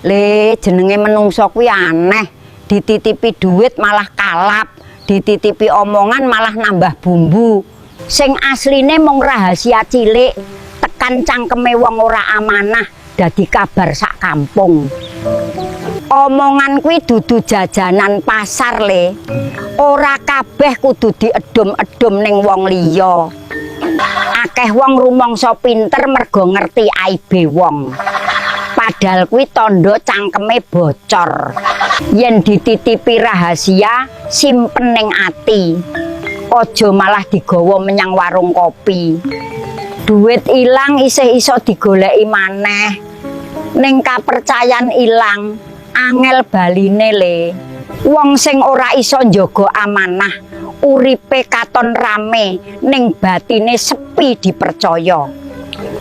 Le, jenenge menungso kuwi aneh. Dititipi duit malah kalap, dititipi omongan malah nambah bumbu. Sing asline mung rahasia cilik, tekan cangkeme wong ora amanah dadi kabar sak kampung. Omongan kuwi dudu jajanan pasar, Le. Ora kabeh kudu diedum-edum ning wong liya. Akeh wong rumangsa pinter mergo ngerti aibe wong. Padahal kuwi tandha cangkeme bocor. Yen dititipi rahasia, simpen ning ati. Aja malah digawa menyang warung kopi. Duit ilang isih iso digoleki maneh. Ning kapercayan ilang, angel baline, Le. Wong sing ora iso njaga amanah, uripe katon rame, ning batine sepi dipercaya.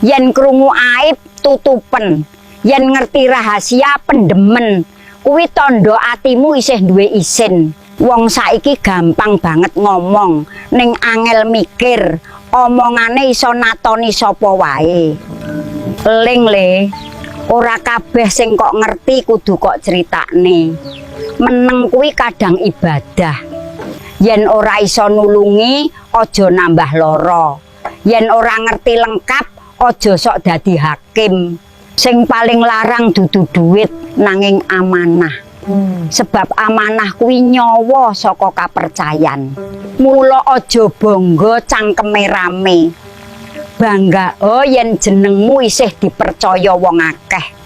Yen krungu aib, tutupen. Yen ngerti rahasia, pendemen. Kuwi tandha atimu isih duwe isin. Wong saiki gampang banget ngomong, ning angel mikir. Omongane iso natoni sapa wae. Eling, Le, ora kabeh sing kok ngerti kudu kok critakne. Meneng kuwi kadang ibadah. Yen ora iso nulungi, aja nambah lara. Yen ora ngerti lengkap, aja sok dadi hakim. Sing paling larang dudu duit, nanging amanah. Sebab amanah kuwi nyawa saka kapercayan. Mula aja bangga cangkeme rame. Bangga oh yen jenengmu isih dipercaya wong akeh.